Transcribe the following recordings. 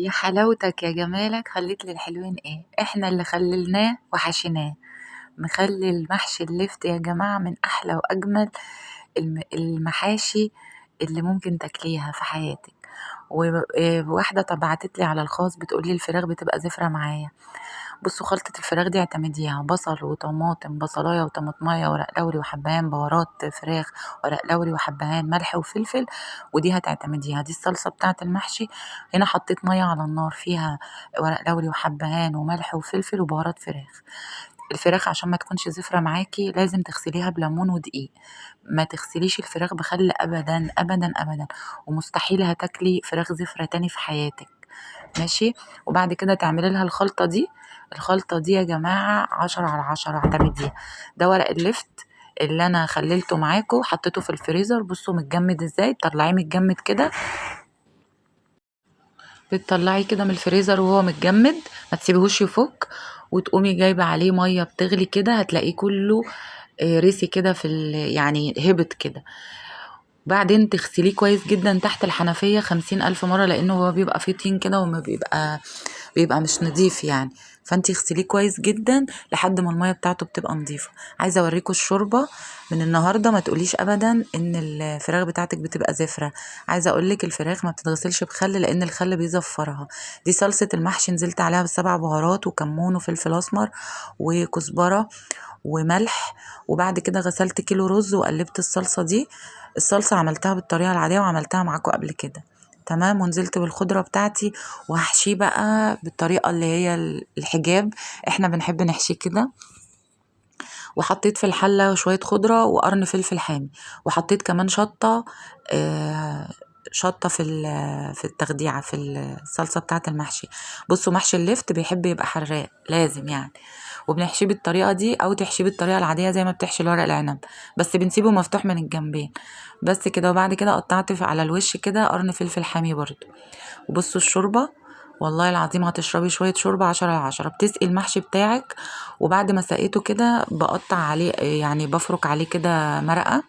يا حلاوتك يا جمالك، خليت للحلوين ايه؟ احنا اللي خللناه وحشيناه. مخلل محشي اللفت يا جماعة من احلى واجمل المحاشي اللي ممكن تاكليها في حياتك. وواحدة بعتت لي على الخاص بتقول لي الفراخ بتبقى زفرة معايا. بصوا خلطة الفراخ دي اعتمديها: بصل وطماطم، بصلاية وطماطماية، ورق لوري وحبهان، بهارات فراخ، ورق لوري وحبهان، ملح وفلفل، ودي هتعتمديها. دي الصلصة بتاعة المحشي. هنا حطيت مية على النار فيها ورق لوري وحبهان وملح وفلفل وبهارات فراخ. الفراخ عشان ما تكونش زفرة معاكي لازم تغسليها بليمون ودقيق، ما تغسليش الفراخ بخل ابدا ابدا ابدا، ومستحيل هتاكلي فراخ زفرة تاني في حياتك، ماشي؟ وبعد كده تعملي لها الخلطة دي. الخلطة دي يا جماعة 10 على 10، اعتمديها. ده ورق اللفت اللي انا خللته معاكم، حطيته في الفريزر. بصوا متجمد ازاي، طلعيه متجمد كده، بتطلعيه كده من الفريزر وهو متجمد، ما تسيبيهوش يفك، وتقومي جايبه عليه مية بتغلي كده، هتلاقيه كله رسي كده في يعني هبط كده. بعدين تغسليه كويس جدا تحت الحنفية 50,000 مرة، لأنه هو بيبقى فيه طين كده وما بيبقى مش نظيف يعني، فانتي اغسليه كويس جدا لحد ما المية بتاعته بتبقى نظيفة. عايزة اوريكم الشوربة من النهاردة، ما تقوليش ابدا ان الفراخ بتاعتك بتبقى زفرة. عايزة اقولك الفراخ ما بتتغسلش بخل لان الخل بيزفرها. دي صلصة المحشي نزلت عليها ب7 بهارات وكمون وفلفل اسمر وكزبرة وملح، وبعد كده غسلت كيلو رز وقلبت الصلصة دي. الصلصة عملتها بالطريقة العادية وعملتها معاكم قبل كده، تمام؟ ونزلت بالخضرة بتاعتي، وهحشيه بقى بالطريقة اللي هي الحجاب، احنا بنحب نحشيه كده. وحطيت في الحلة شوية خضرة وقرن فلفل حامي، وحطيت كمان شطة في التخديعة في الصلصة بتاعة المحشي. بصوا محشي اللفت بيحب يبقى حراق لازم يعني، وبنحشيه بالطريقة دي او تحشيه بالطريقة العادية زي ما بتحشي الورق العنب، بس بنسيبه مفتوح من الجنبين بس كده. وبعد كده قطعت على الوش كده قرن فلفل حامي برضو. وبصوا الشوربة والله العظيم هتشربي شوية شوربة 10 على 10. بتسقي المحشي بتاعك، وبعد ما سقيته كده بقطع عليه، يعني بفرك عليه كده مرقة،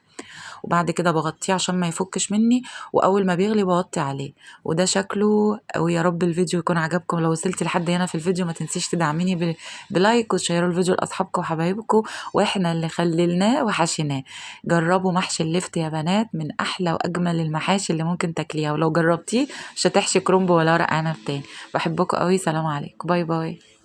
وبعد كده بغطيه عشان ما يفكش مني، واول ما بيغلي بغطي عليه. وده شكله. ويا رب الفيديو يكون عجبكم. لو وصلتي لحد هنا في الفيديو ما تنسيش تدعميني بلايك وتشيروا الفيديو لاصحابكم وحبايبكم، واحنا اللي خللناه وحشيناه. جربوا محشي اللفت يا بنات، من احلى واجمل المحاشي اللي ممكن تاكليها، ولو جربتيه مش هتحشي كرنب ولا ورق عنب تاني. بحبكم قوي، سلام عليكم، bye bye.